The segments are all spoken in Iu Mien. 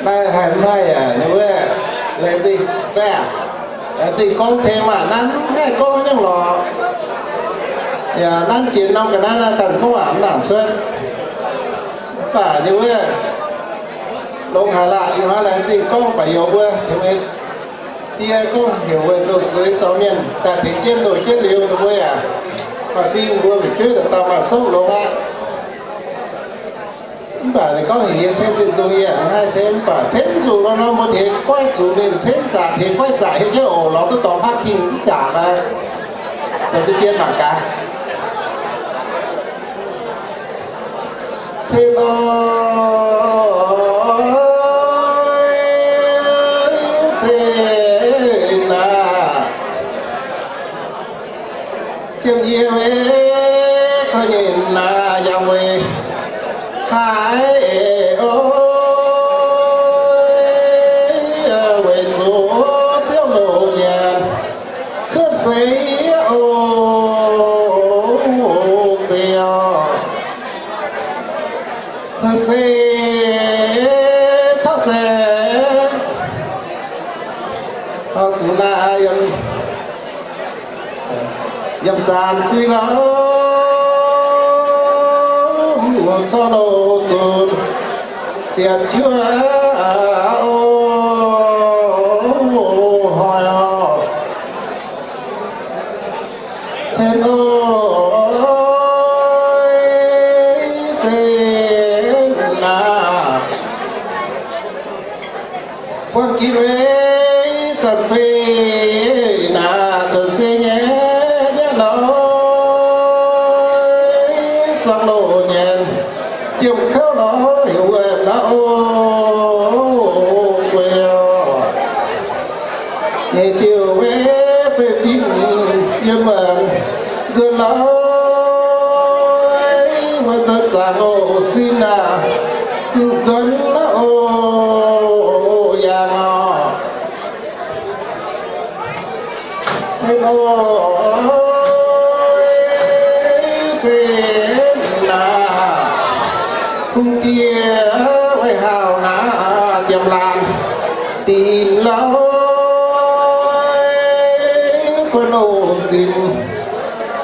Naaiv haih mv haih yaac ninh mbuo laengz zingh, laengz zingh gorngv ceng maah, nanv haih gorngv nyungc lorqc. Yaac nanv jiex norm ga'naaiv naaiv ganh fongv aqc mv nangc cuotv. Mv baac ninh mbuo longx haic laqc, ih hnoi laengz zingh gorngv baac youz mbuo, ninh mbuo die gorngv heuc weic loz suix zorc mienh daaih tengx jienv loz jienv liuz, ninh mbuo yaac maaih fing mbuo fu'jueiv dauh dauh maaih souv longx aqv. Mv baac ninh gorngv heuc yie ceng zinh nzung yie yaac haih ceng, mv baac ceng zuqc nor nor mbuo tengx goiv zuqc mingh ceng zaqc, tengx goiv zaqc hietv jienv oc, lorz duqv dorngx haav king mv jaax naaiv, zoux deix dien mangc gaax. Ceng oix, ceng aac, jiem yie weic koi nyei naaic yaac weic haaix oc, weic zuqc Ziouv loz nyanc cuotv seix oc, zeiz oc. Cuotv seix tov seix, taux zuqc naaiv yiem, yiem zaanx fui lorqc, mv zorqv loz zunc ziepc juov oc, hnoi oc. Ceng oix, ceng aac, buangh ginv weic zanc fei naaic cuotv seix nyei, yie lorz zuangx loz nyanc, jiem kouv lorz heuc wuov naaiv oc, guei oc. Nyei diuh weic fei fim yiem maengc nzuonx lorz, wuov nzuonx zaangc oc, sin aac, nzuonx lorz oc, yangh oc. Ceng oix, ceng aac, kungx diex weic hauh naaiv jiem laanh dinh lauh, buonv oc zinh,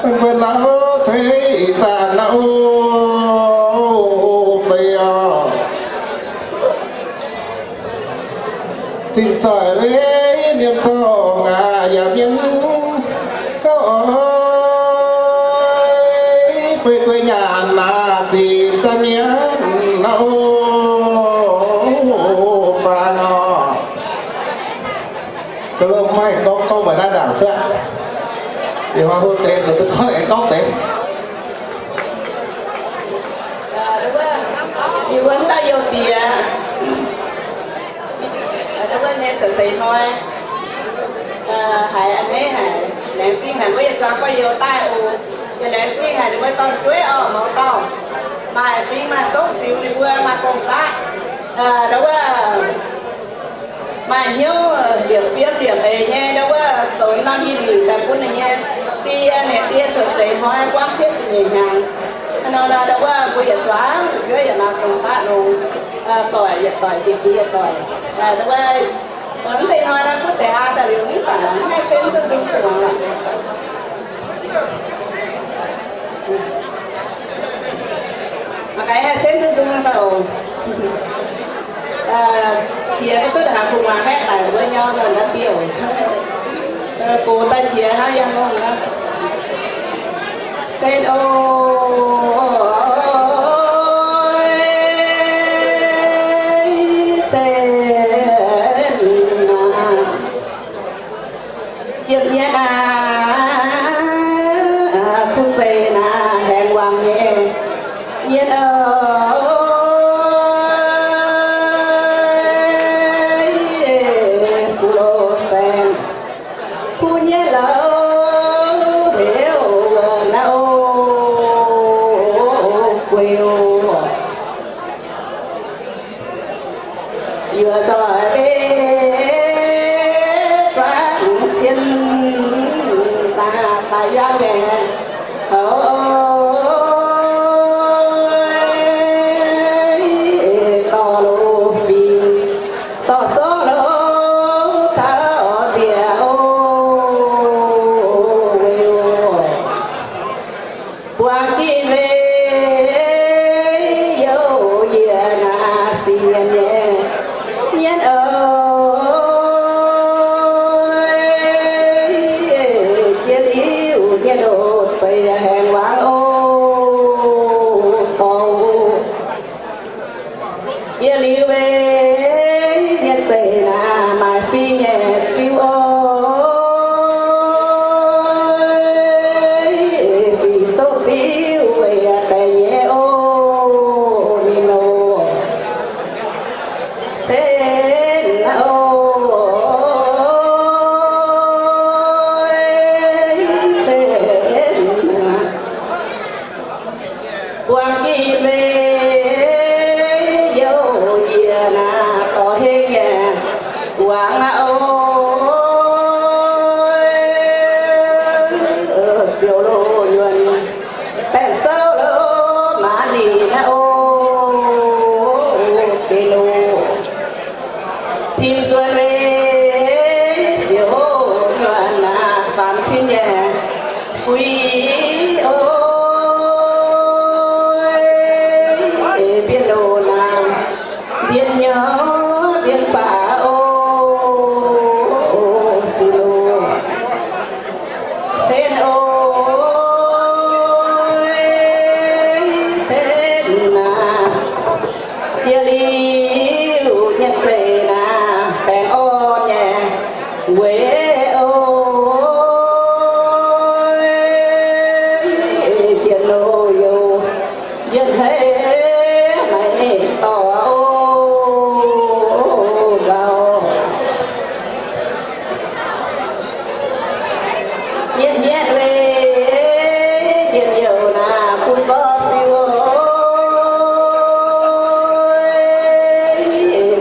buonv lauh ceix zaanc naaiv oc, fei oc. Zinh zoih weic mienh zorngh aac, yaac mienh gauh oix fei guei nyaanh aac, zinh zaanc mienh aac, faang oc. Ga'longh maaih gorngv gorngv mbuox naaiv ndaangc duqv. Yie hnoi hlo deix zoux duqv gorngv aengx gorngv deix. Yie mbuo dauh youh diex, wuov nyei cuotv seix hnoi, haiz a'hneiv haic, laengz zingh haic wuov yietc zungv gorx-youz daaih oc. Yie laengz zingh haic ninh mbuo dorn-jueiv oc, mouz dauh, maaih fing maaih souv ziux ninh mbuo maaih gong-daqv, ndau wuov maaih hnyouv liepc fiem liepc eix nyei, ndau wuov zoux norm hingh liuc daaih bun ninh nyei die, ninh die cuotv seix hnoi buangv cietv ziepc nyeic hnyangx. Hnangv nor ndau wuov mbuo yietc zungv fu'jueiv yaac maaih gong-daqv longx, doic yietc doic, ziex jiex yietc doic, ndau wuov mv deix hnoi naaiv kuv deix aa daaih liuz mv baac mv haih ceng duqv nzung kuv muangx lorqc. Mangc gaax haih ceng duqv nzung fai oc. Qiex duqv haaix kuv muangx haeqv daic mbuo nyau nzuonx naaiv biouv. Gox daaih qiex hnangv yangh longh aqv. Ceng oix, ceng aac, jiem yie naaiv kuv zeiz naaiv haengx wangc nyei, yie oix kuv loz saeng, kuv nyei louh heuc wuov naaiv oc, guei oc. Yuoz zoih beiv zuangx cien daaih daaih yuangv ngaengc, oix dorh loz fingx. Mienh nyei, mienh oc, jiex liuz nyei ndoqc zeiz yaac haengx wangc oc. Jiex liuz nyei zeiz naaic maaih fing nyei ziux oc. Fingx souv ziux weic daic nyei oc. Ninh oc, cen oc, cen. Buangh jiex mingh youh yie naaic dorh heng nyei wangc aqv oc. Siouc loz nyuonh baengh zouv loz maaz ninh aqv oc. Deix loz tim nzuonx mingh siouc nyuonh naaic faam cin nyei fuix oc. Mbienh loz naaic mbienh nyorx mbienh baac oc. Siouc loz cen oc, cen naaic. Jiex liuz nyei zeiz naaic baengh orn nyei weic oc. Jiex loz youh njien-hneiv maiv dorh oc. Nzauh Mienh mienv weic njien-youh naaic bun zorqv siou oc.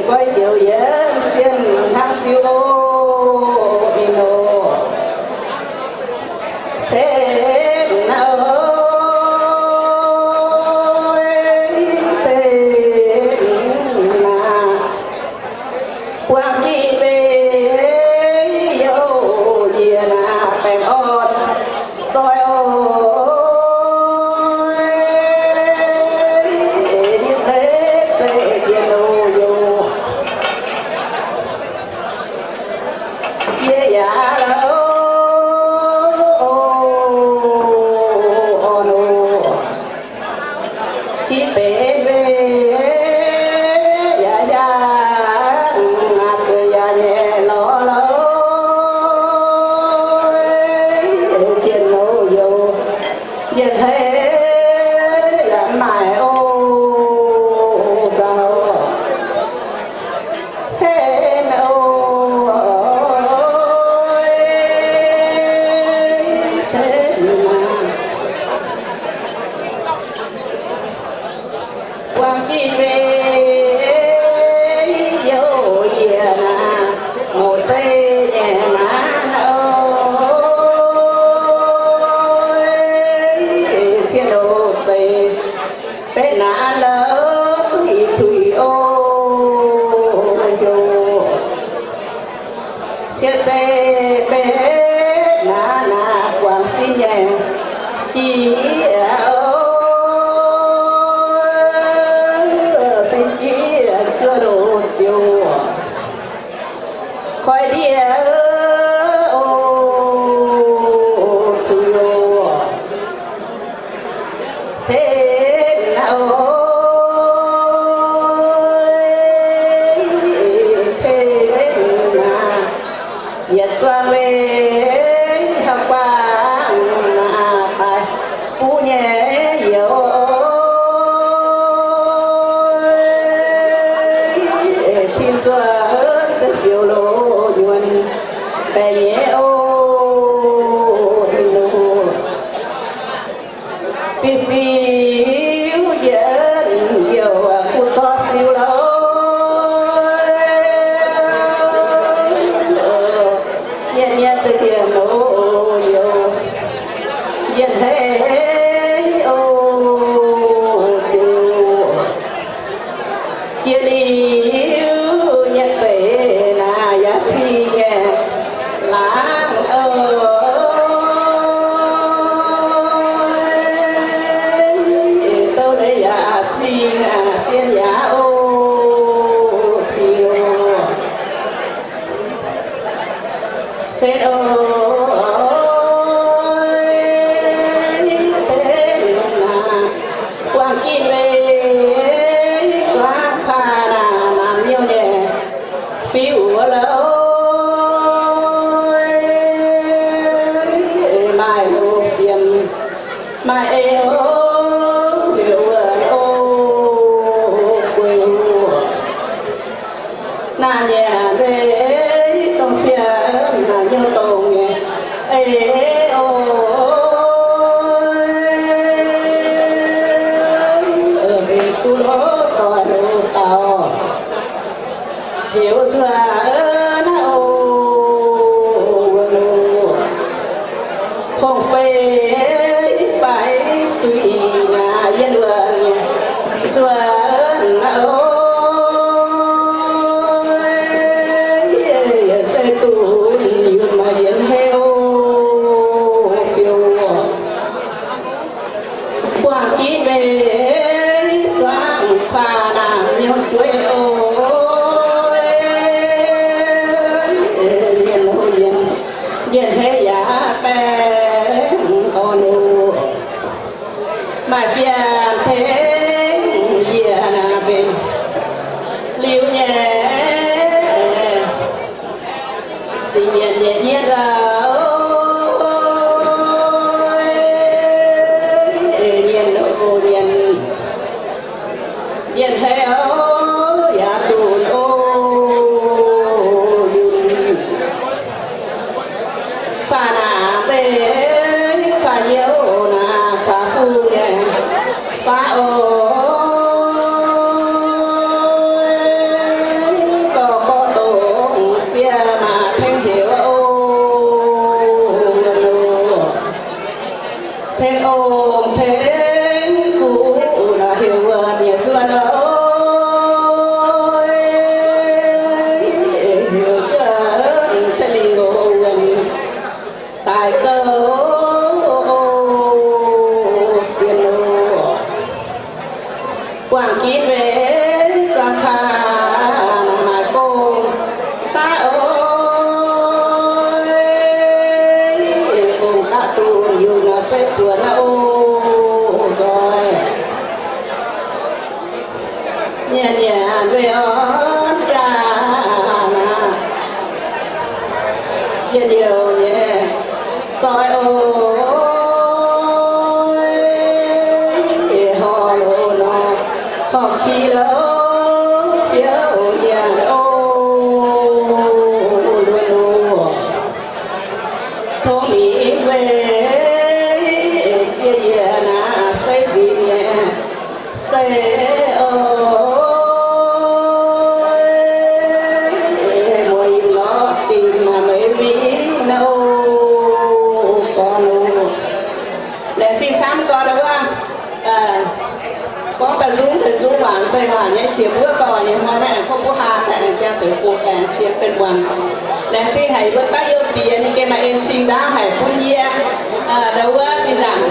Goiv njoux yiem sienh hnangv siou oc. Ninh oc, cen naaic oc, cen naaic. Buangh jiex mingh youh yie naaic baengh orn zoih oc. Nyei deix zeiv jiex loz youh yie yaac loz orn oc. Qiex benx mingh yaac yangh, zueiz yaac nyei lorz loz. Jiex loz youh njien-hneiv yaac mv maaih oc. Nzauh cen oc, cen naaic. Buangh jiex mingh youh yie naaic, mouc zeiv nyei naaic oc. Cien loz zeiv betv naaic lorz suiv tuix oc. Youh cien zeiv betv naaic, naaic guangc sin nyei jiex oc. Sin jiex juov loz ziouc koi ndiev oc. Tuix oc, cen naaic oc, cen naaic. Yietc zuangx mingh haaix guangc naaic daaih buv nyei youz, tim nzuonx za'siouc loz nyuonh. Setv oc, setv naaic, buangh gitv mbeih zuangx paav naaic, maamh nyouh nyei fiuv wuov loh, maaih loz fienx, maaih ei oc, heuc wuov oc, guei oc. Naaiv nyei mbeih dongh fiev naaiv nyouh dongh nyei, ei oc, benx duqv loz doic loz dauh, heuc zuqc naaiv oc, wuov loh. Hongh fei faix suiv naaic yienh wuonh zuoqc naaiv oc, se duqv yunc maaih yienh hei oc, fiou oc. Buangh gitv mbeih zuangx paav naaic nyouh jueiv oc, yienh hei yaac baengh orn oc. Maaih fiem tengx yie naaic benx liuz nyei, singx mienh nyei yienh oc, yienh oc, yienh, yienh hei oc, yaac duqv oc, yunc. Faah naaic mbeih, faah youh naaic, faah fungx nyei, faah oc, gorx gorx dongh fiev maac tengx heuc oc, tengx ong tengx kuv naaic heuc wuov mienh zuoqv oc, heuc zuoqv za'lingh oc, wuonh daaih gouv sienx oc. Buangh gitv mbeih zuangx paav naaic maaih gong-daqv oc, gong-daqv dunh yungh naaic zeiv buonc naaiv oc, nzoih. Nyanc nyanc mbeih orn jaa naaic, njien-youh nyei zoi oc, horc loz nor, horc ki loz, fiouv nyanc oc, luoqc loz. Tongx mingh mbeih ziex yiec naaic, seix nzingc nyei seix oc, mueiz yinh lorz dingc naaic meix mingh naaiv oc, gorn oc. Laengz zingh camv gorn wuov, gorngv daaih nzung ceix nzung, waanc ceix waanc nyei qiex mbuov gorx nyei hnoi naaiv, kov mbuo haa daaih aengx ziangh zoux bun aengx qiex benx muangx. Laengz zingh haic yie mbuo daav youh diex ninh gengh maaih en zingh ndaauv haic bun yie. Ndau wuov zinh ndaangc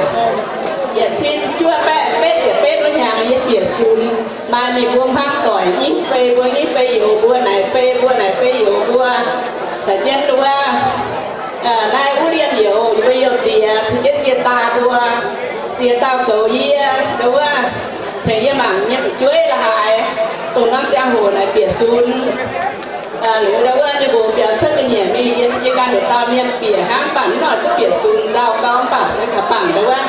yietc cin juov baeqv betv ziepc betv wuov hnyangx yie bieqc sunx, maaih mingh mbuo hmuangv doic nyingv fei mbuo nyingv fei youz mbuo, naaic fei mbuo naaic fei youz mbuo. Caux jienv ndau wuov naaiv wuov lienh youz, yie mbuo youh diex caux jienv ziex dauh mbuo, ziex dauh goux yie, ndau wuov tengx yie mangc nyei fu'jueiv la'haaix, dongh norm ziangh hoc naaic bieqc sunx. Liuz ndau wuov ninh mbuo biaux cuotv ga'nyiec mingh, yie ganh nduqc dauh mienh bieqc hnangv, mv baac mv noic duqv bieqc sunx nzauh gau, mv baac se kaux bangc ndau wuov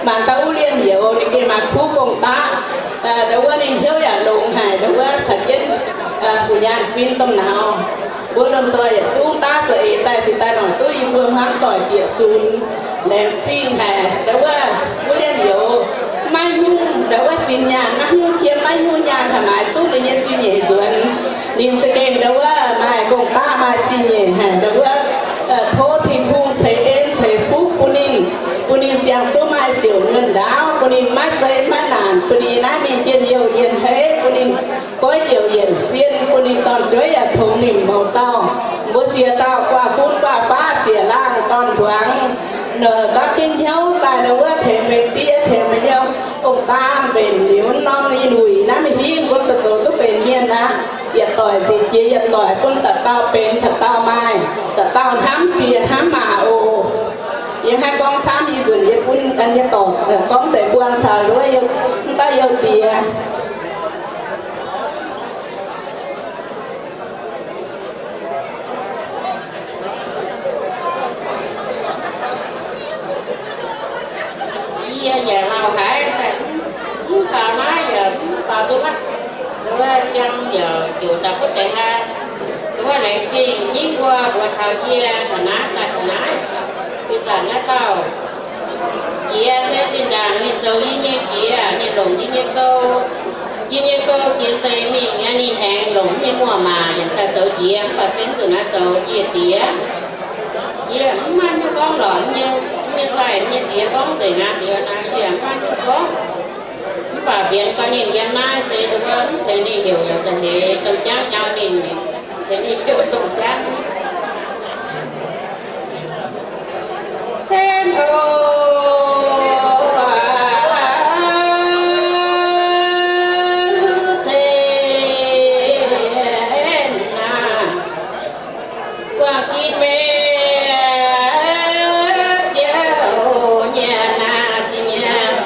mangc dauh wuov lienh youz ninh gengh maaih kuv gong-daqv. Ndau wuov ninh hnyouv yaac longx haic, ndau wuov caux jienv fu nyaanh fin domh nauz. Mbuo lomh nzoih yietc zungv daav za'eix daaih cingx daaih noic duqv yie mbuo hmuangv doic bieqc sunx. Laengz zingh haic ndau wuov, wuov lienh youz, maiv nyungc ndau wuov zinh nyaanh, maiv nyungc qiemx, maiv nyungc nyaanh haih maaiz duqv ninh nyei zingh nyeic nzuonx. Ninh za'gengh ndau wuov maaih gong-daqv, maaih zingh nyeic haic ndau wuov, tov Tin-Hungh ceix en ceix fuqv bun ninh, bun ninh ziangh duqv maaih siouc nyuonh ndaauv, bun ninh maiv zeiz maiv naanc, bun ninh naaiv mingh njien-youh njien-heiv, bun ninh goiv joux yienc sienh, bun ninh dorn-jueiv yaac tongx ninh mouz dauh. Mbuo ziex dauh guaav fun guaav faqv siec laangh dorn-mbuangz, nor gapv jienv hnyouv daaih ndau wuov tengx meih die, tengx meih nyei ong-daa mbenc liuz norm ih luic naaiv mingh hingv mbuo zoux duqv benx mienh aqv. Yietc doic nziex jiex yietc doic, bun dauh dauh benx, dauh dauh maaih, dauh dauh hnamv Haih gorngv camv, ih nzunc yie bun gan yie dorngc gorngv deix buang taux wuov, mv baac youh diex. Yie yaac lauh haic, mv faaux naaiv yaac mv faaux duqv maiv, wuov jang yaac ziouc daaih butv deix haa. Wuov laengz zingh nyei mbuo mbuox taux yie taux naaiv daaih taux naaiv, ih zanc naaiv dauh jiex se zinh ndaangc ninh zoux yie nyei jiex, ninh longc yie nyei gou. Yie nyei gou jiex se mingh, ninh aengx longc nyei muoz-maac yaac daaih zoux jiex, mv baac se mv zuqc naaiv zoux yie diex. Yie mv maaih nyungc gorngv lorqc, nyei daaih nyei ziex gorngv nzengc aqv, liuz naaiv yie mv maaih nyungc gorngv. Mv baac mbienx gorn ninh yiem naaiv se wuov mv tengx ninh heuc yaac da'heix domh jangv nyau ninh, tengx ninh heuc domh jangv. Cen o, cen aac, guangc gitv mei, ziouc nyienh naaic ziex nyienh,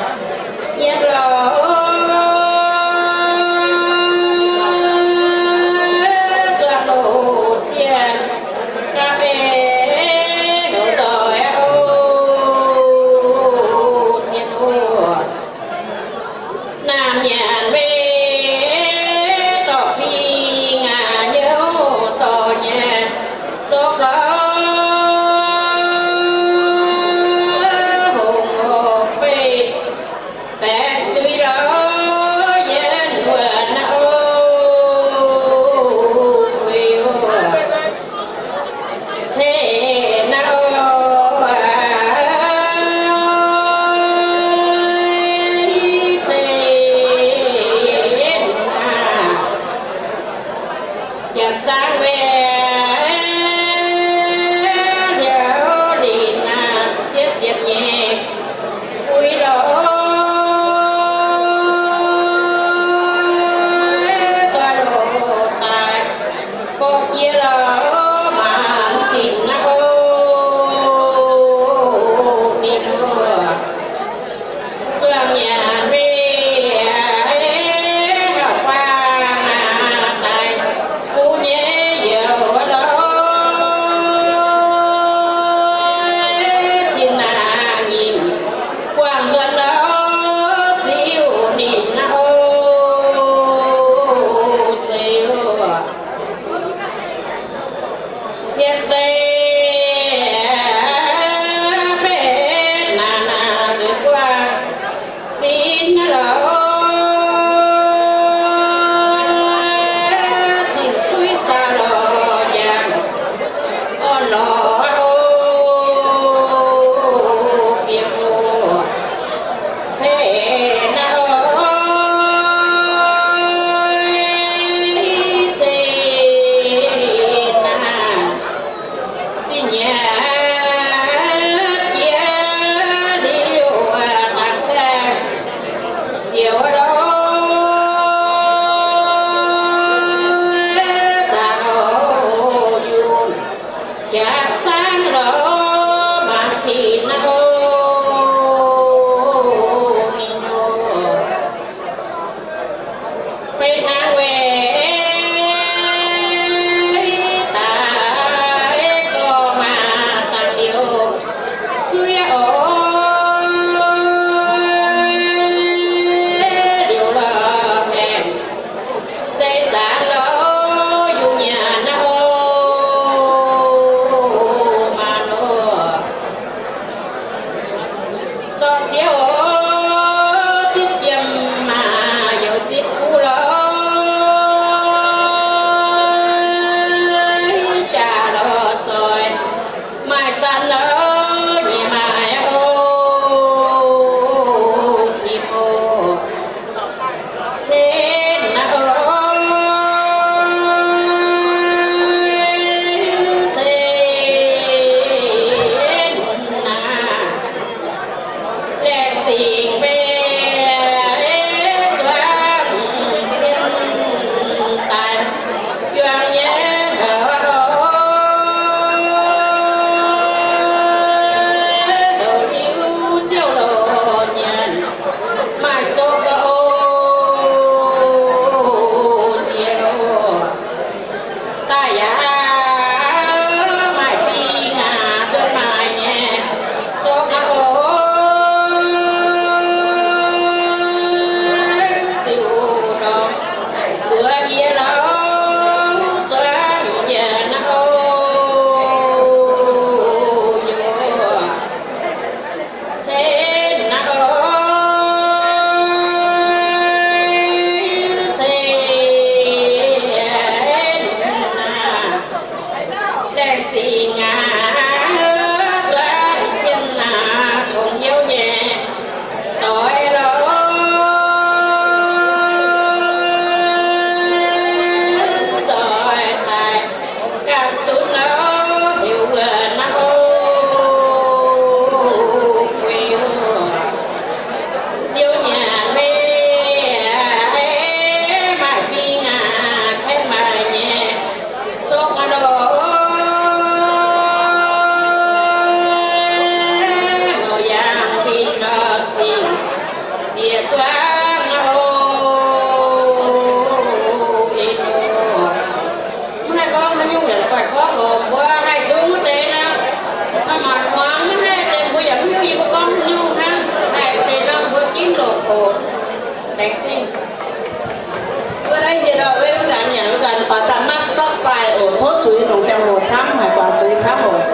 nyienh lorz zuangx loz zienh gapv beiv houc doic oc, zienh oc. Naamh nyanc mei dorh fing aac, nyouv dorh nyanc sopv lorz hungh horc beih baeqc suiv lorz yienv wuonh oc. Ceix naaiv oc, ceix naaiv, janx zaangv mienh liuz, lingc naaiv cietv ziepc nyeic uix lorz zoih loz daaih, gorqv jiex lorz maanc cingx naaiv oc, ninh oc. Zuangx nyanc mei hauv faang daaih, kuv nyei youz Wuov naaiv yie ndau wuov, mv gaengh nyanc mv gaengh faaux daaih maiv stop sign oc. Tov zuiz longc ziangh hoc camv haic, guangc zuiz camv oc.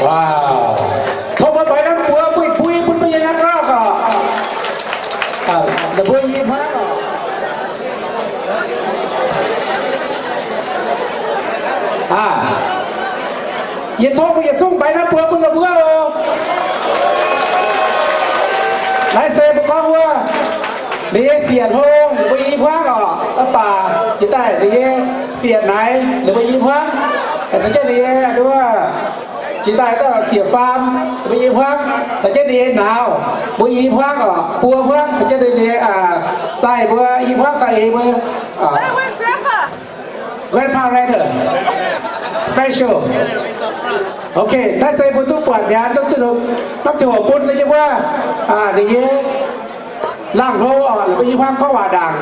Wow. Tov mbuo doix norm buoz mbui mbui bun mbuo nyei naaiv gauh oc. Aa, ninh mbuo i hmuangv oc. Aa, yie tov mbuo yietc zungv doix norm buoz bun ninh mbuo oc. Naaiv se mbuo gorngv wuov, ninh nyei siec hlo, ninh mbuo i hmuangv oc. Mv baac jiex daaih ninh nyei siec naaiv, ninh mbuo i hmuangv. Caux jienv ninh nyei wuov, jiex daaih dauh siec faam, mbuo i hmuangv. Caux jienv ninh nyei nauz, mbuo i hmuangv oc. Buo hmuangv caux jienv ninh nyei, aa, zaih mbuo i hmuangv caux eix mbuo, aa, Grandpa Leonard special. Ok, naaiv se mbuo duqv buatc mi'aqv, norm ziangh hoc bun ninh nyei wuov, aa, ninh nyei laangh hlo oc, ninh mbuo i hmuangv gorngv waac ndaangc.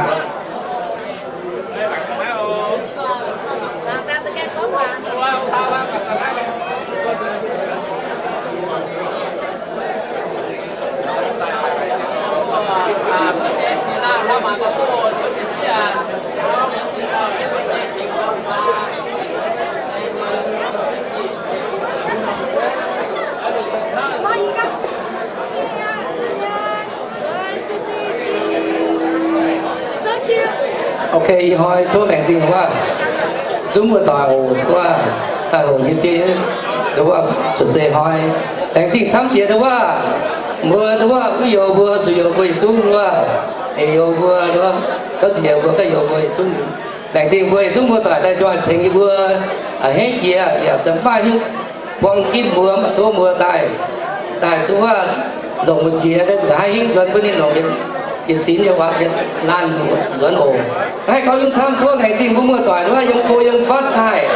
Ok, ih hnoi tov laengz zingh wuov zungv muoz-doic oc, wuov daaih hoc nyei diev, wuov cuotv seix hnoi. Laengz zingh camv jiex wuov, mbuo wuov kuv youz mbuo, suv youz mbuo yietc zungv wuov, eix youz mbuo, gauv ziex mbuo, gauv youz mbuo yietc zungv. Laengz zingh mbuo yietc zungv muoz-doic daaih join tengx yie mbuo, a'hneiv jiex yaac maaih nyungc buang ginv mbuo, tov mbuo daaih, daaih duqv wuov longc mbu'ziex, daaih haaix hingv nzuonx bun ninh longc yietc sinx nyei waac, yietc laanh nzuonx oc. Haih gorngv nyungc camv tov laengz zingh mbuo muoz-doic wuov yiem go yiem fatv daaih,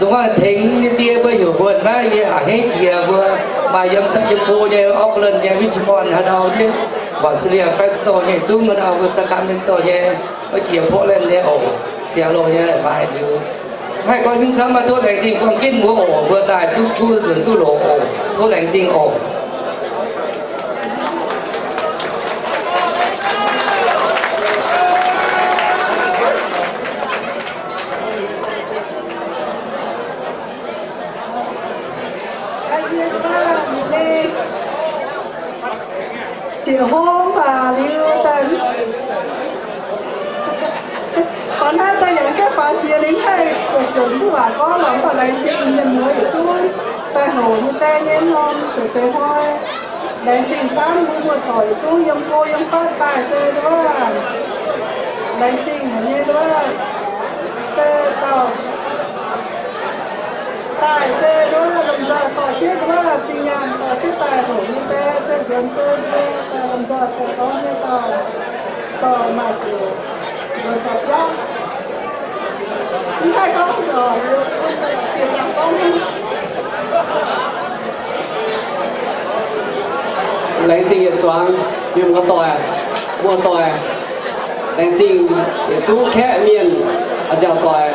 dongh wuov tengx nyei die mbuo heuc mbuo naaiv, yie a'hneiv jiex mbuo maaih yiem, yiem go nyei Oakland nyei, Richmond haaix nor, Visalia, Fresno nyei, zungv haaix nor, mbuo Sacramento nyei, wuov jiex Portland nyei oc, Seattle nyei, maaih liuz. Haih gorngv nyungc camv maaih tov laengz zingh buang ginv mbuo oc, mbuo daaih duqv kuv nzuonx duqv loz oc. Tov laengz zingh oc. Sieqv hom baac liuz daaih, gorngv naaiv daaih yaac gaengh faaux jiex liuz haih buatc zuqc duqv waac gorngv lorz daaih laengz zingh mienh muoz yietc zungv daaih hoc nyei daaih nyei norm cuotv seix hnoi. Laengz zingh camv mbuo muoz-doic yietc zungv yiem go yiem fatv daaih se wuov, laengz zingh haic nyei wuov, se dauh daaih se wuov lomh nzoih dorh jienv wuov zinh nyaanh dorh jienv daaih hoc nyei daaih se nzuonx se mbuo daaih lomh nzoih daaih gorngv nyei dauh, dorh maaih zuqc nzuonx taux biauv. Mv haih gorngv nzorc, bieqc daaih gorngv. Laengz zingh yietc zuangx mienh muoz-doic, muoz-doic. Laengz zingh yietc zungv kaeqv mienh, a'nziaauc doic,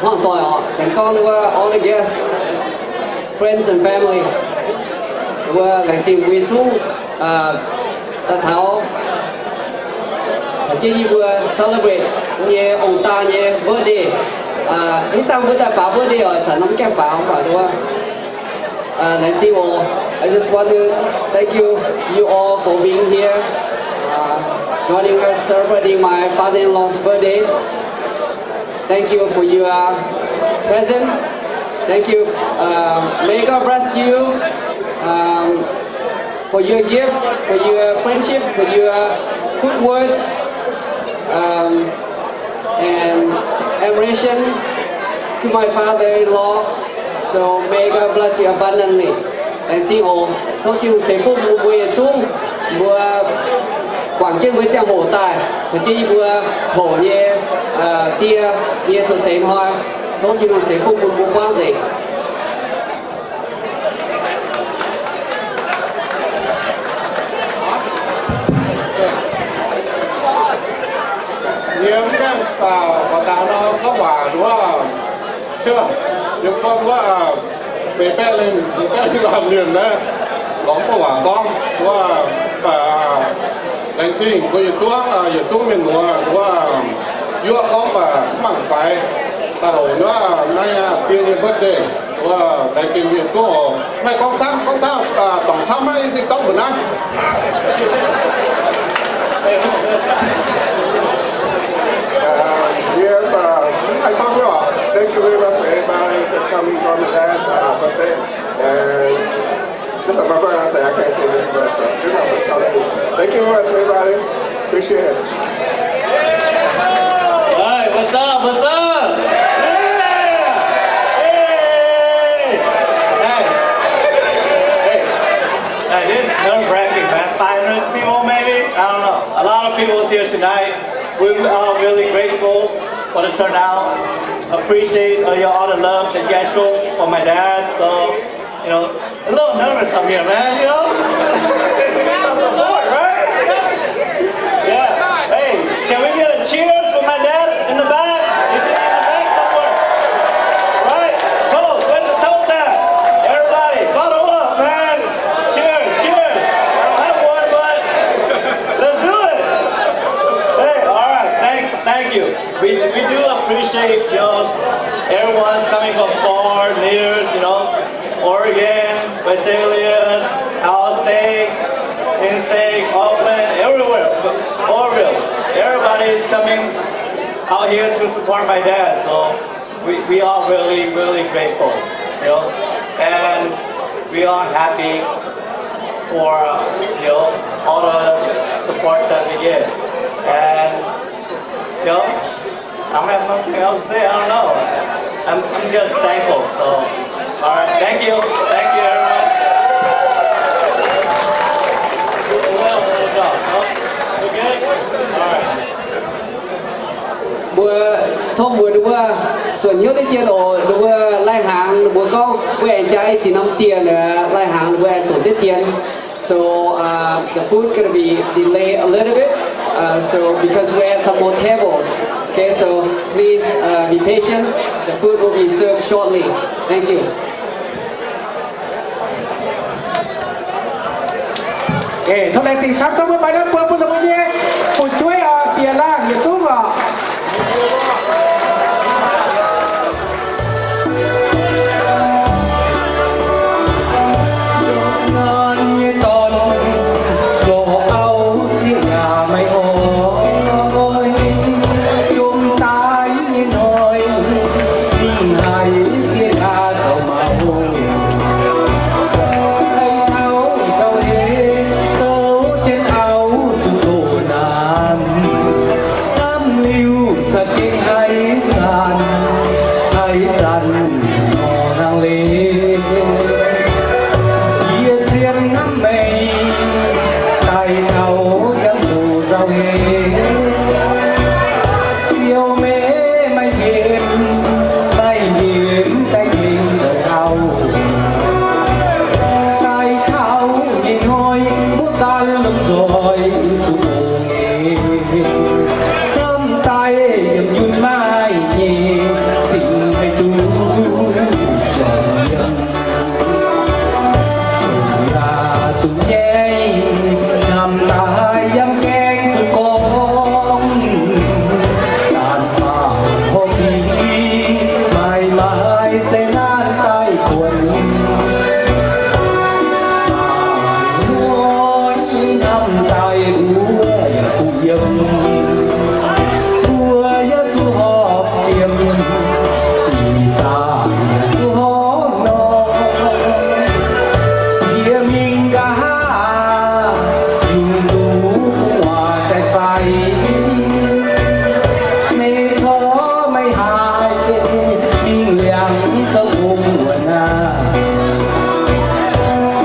hmuangv doic oc, janx gorngv wuov all the guests, friends and family. Wuov laengz zingh mbuo yietc zungv daaih taux caux jienv yie mbuo celebrate nyei ong-daa nyei birthday. Ih dangh mbuo daaih faaux birthday oc, zanc norm gaengh faaux mv baac wuov laengz zingh oc. I just want to thank you, you all for being here, uh, joining us celebrating my father-in-law's birthday. Thank you for your present. Thank you. Uh, may God bless you, um, for your gift, for your friendship, for your good words, um, and admiration to my father-in-law. So may God bless you abundantly. Laengz zingh oc. Tov Tin-Hungh ceix fuqv bun mbuo yietc zungv, mbuo guangc jienv mbuo ziangh hoc daaih caux jienv yie mbuo hoc nyei die nyei cuotv seix hnoi. Tov Tin-Hungh ceix fuqv bun mbuo buangv nzengc. Yie mv gaengh baac daux nor gorngv waac nduov, yie gorngv wuov, meih baeqv liemh, meih baeqv liemh laanh mienh naaiv, lorz mv buatc waac gorngv wuov, baac laengz zingh mbuo yietc zungv, yietc zungv mienh muoz wuov, yuoqv gorngv baac mv mangc faix, daaih hoc wuov naaiv yaac fien nyei birthday. Wuov, laengz zingh mienh duqv oc. Maiv gorngv camv, gorngv camv, dorngc camv maiv zingh gorngv mbuox naaiv. Yie mv haih gorngv oc. Thank you very much for everybody for coming for my dad's, uh, birthday. And just like my brother said, I can't say anything, so this is my first time. Thank you very much, everybody. Appreciate it. Hey, what's up? What's up? Yeah! Hey! Hey! Hey, this is nerve-wracking, man. Five hundred people, maybe? I don't know. A lot of people was here tonight. We are really grateful for the turnout. Appreciate, uh, your, all the love that you guys show for my dad. So, you know, a little nervous up here, man, you know? Support, right? Yeah. Hey, can we get a cheers for my dad in the back? He's sitting in the back somewhere. Right? Toast, where's the toast at? Everybody, bottle up, man. Cheers, cheers. I don't have one, but let's do it. Hey, all right. Thank, thank you. We, we do appreciate, you know, everyone's coming from far, near, you know, Oregon, Visalia, out of state, in state, Oakland, everywhere, Oroville. Everybody is coming. Out here to support my dad, so we, we are really, really grateful, you know, and we are happy for, you know, all the support that we get. And, you know, I don't have nothing else to say. I don't know. I'm, I'm just thankful. So, all right. Thank you. Thank you, everyone. Good job, huh? We good? All right. Mbuo tov mbuox ninh mbuo suonc hnyouv deix dien oc. Ninh mbuo lai-hnaangx ninh mbuo gorngv mbuo aengx jaa i ziex norm dieh, lai-hnaangx ninh mbuo aengx donx deix dien. So, uh, the food's gonna be delayed a little bit, uh, so because we have some more tables. Okay, so please, uh, be patient. The food will be served shortly. Thank you. Tov laengz zingh camv, tov mbuo mbaix norm buonc bun ninh mbuo nyei fu'jueiv oc, sieqv laangh yietc zungv oc. Norm nyei dorn, lorz auv sieqv yaac maiv oix, jomc daaih nyei hnoi, ninh haiz sieqv yaac zoux maux. Haiz taux zauh heix, zoux jienv auv zuqc doqc naanc. Hnamv liuz za'gengh haiz zanc, haiz zanc nor hnangv leiz. Yie zien hnamv meih, daaih taux yiem zuqc zauh heix. Siou meih maiv nqemh, maiv nqemh daaih gengh zoux auv. Daaih taux nyei hnoi, mbuo ganh longc nzoih zuqc ongx. Hnamv daaih yiem yunh maiv nyei, cingx haih duqv juangc yiem. Yaac duqv nyei, hnamv daaih yiem gaeng zuqc gorngv, daan faah hov dingc, maaih maaih zeiv naanc daaih kuonx. Hnamv daaih mbuo yaac duqv yiem, mbuo yaac zuqc horpc fiem, ih daaih yaac zuqc horpc nor. Yie mingh nqa'haav yungz duqv gu'nguaaz daaih fai, meih corc maiv haih mingh liangx zoux gong wuonx aqv.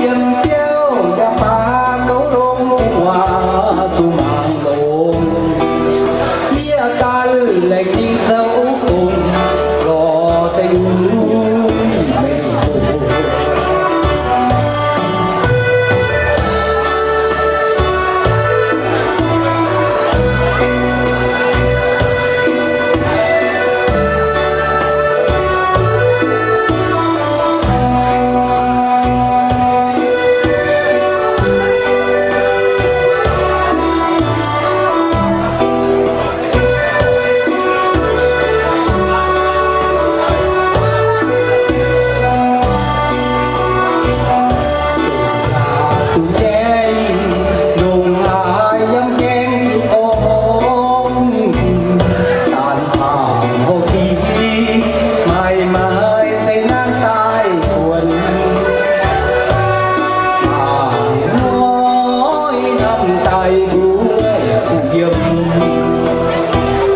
Yiem biauv yaac baac gouv longx gu'nguaaz zuqc mangc longx. Yie ganh laengz zingh zoux gong lorz deix uix meih mbuo.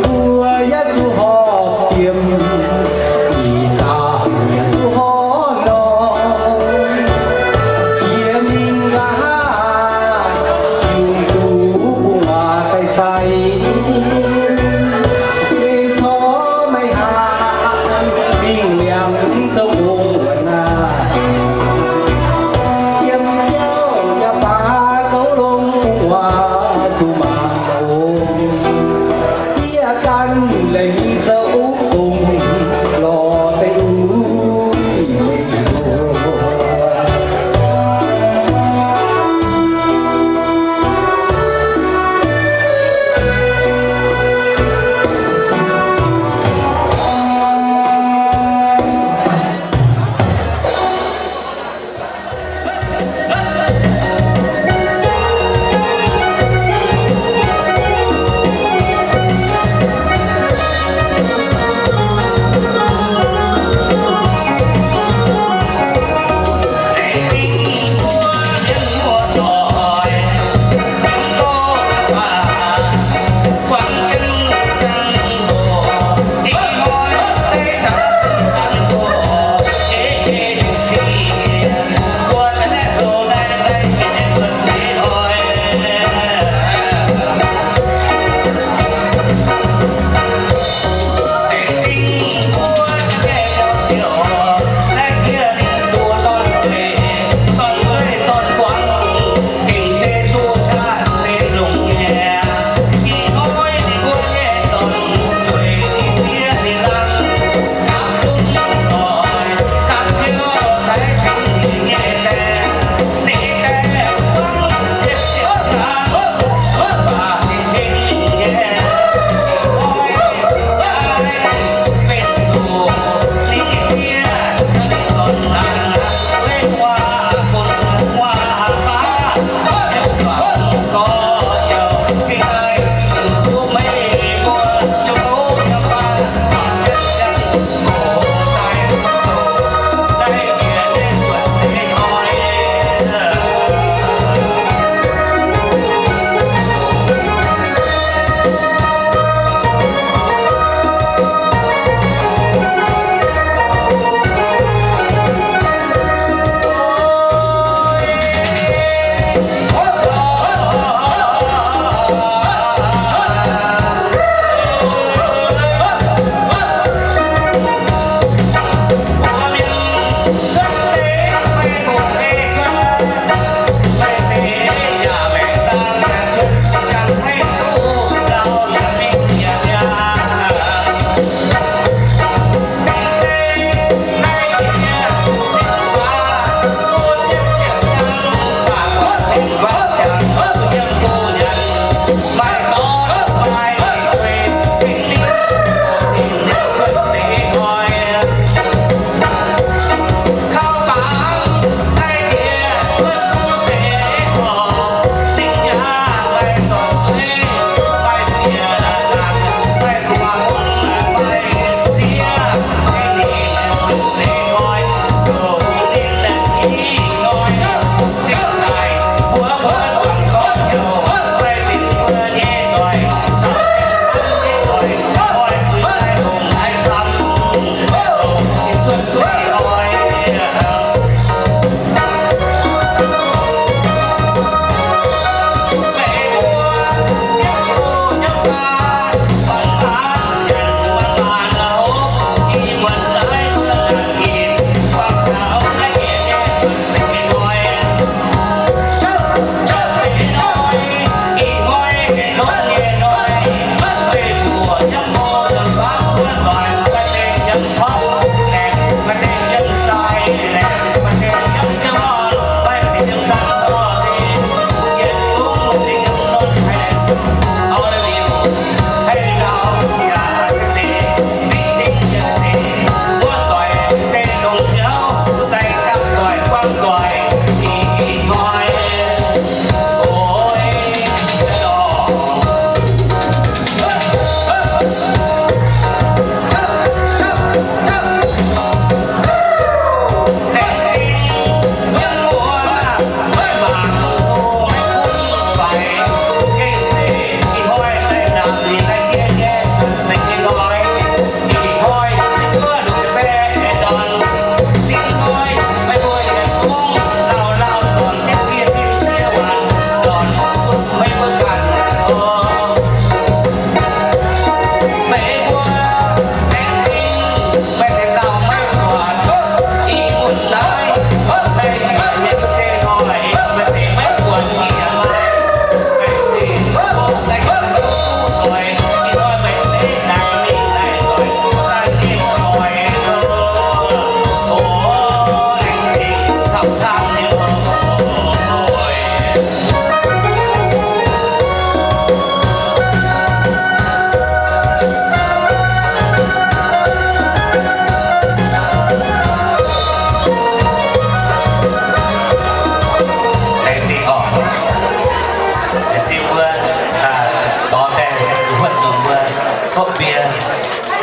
Mbuo yaac zuqc horpc fiem, ih daaih yaac zuqc horpc nor. Jiex mingh nqa'haav yungz duqv gu'nguaaz daaih fai, meih corc maiv haih mingh liangx zoux gong wuonx aqv. Yiem biauv yaac baac gouv longx gu'nguaaz zuqc mangc longx. Yie ganh laengz zingh zoux gong lorz deix uix meih mbuo.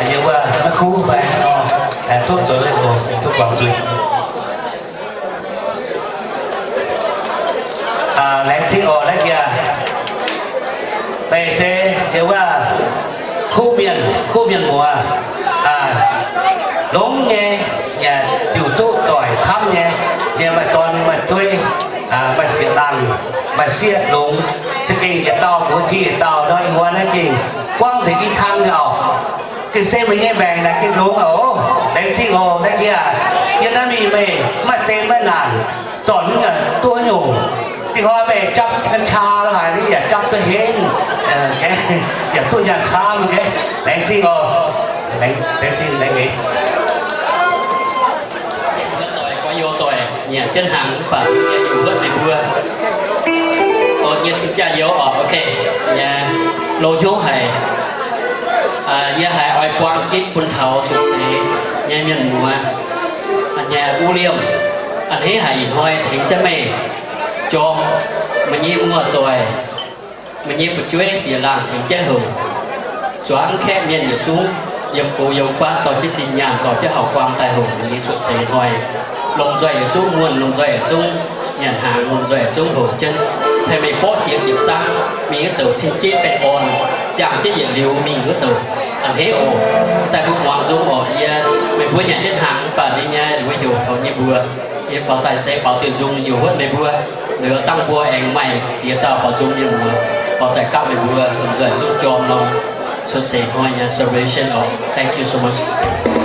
Yie wuov maiv kuv fai nor, tov zoux, tov guangc zuiz. Laengz zingh oc naaiv jiex. Meih se yie wuov kuv mienh, kuv mienh muoz, longx nyei, yaac diuc duqv doic camv nyei, yie maaih dorn maaih dueiv, maaih sieqv laangh, maaih sieqv longx, za'gengh yietc dauh mbuox jiex yietc dauh nor, ih hnoi naaiv gengh buangv nzengc i kang nyei oc. Gengh se meih nyei maengc naaic gengh longx oc. Laengz zingh oc naaiv jiex. Yie naaiv mingh meih maaih zinh maaih naanc, zornc duqv nyungc. Dingh hnoi meih japv ga'qaa lo haaix, yaac japv duqv henv, yaac duqv nyaanh camv. Laengz zingh oc. Laengz zingh, laengz zingh. Doic, gorx-youz doic, nyanc jienv hnaangx mv baac yie yuoqc wuotv meih mbuo. O, yie cingx jaa-youz oc, ok. Yie loz-hnyouv haic, yie haiz oix buang gitv bun taux cuotv seix nyei mienh muoz, nyei uv liemh, a'hneiv haic ih hnoi tengx jienv meih jorm meih nyei muoz-doic, meih nyei fu'jueiv sieqv laangh tengx jienv houc, zuangx kaeqv mienh yietc zungv yiem gox yiem fatv dorh jienv zinh nyaanh dorh jienv hauv-guaang daaih houc meih nyei cuotv seix hnoi. Lomh nzoih yietc zungv muonh, lomh nzoih yietc zungv nyanc hnaangx, lomh nzoih yietc zungv houc jienv. Tengx meih borqv jiex jiex zaangv mingh wuov douc cing-jeiv baengh orn, ziangh jienv yietc liuz mingh wuov douc. A'hneiv oc, daaih mbuo muangx nzung oc. Yie, meih mbuo nyanc jienv hnaangx mv baac ninh nyei mbuo heuc taux nyei mbuo, yie faaux daaih se faaux diuh nzung yuoqc wuotv meih mbuo. Liuz dangh mbuo aengx maaih ziex dauh faaux nzung nyei mbuox faaux daaih gapv meih mbuo lomh nzoih zungv jorm norm cuotv seix hnoi nyei celebration oc. Thank you so much.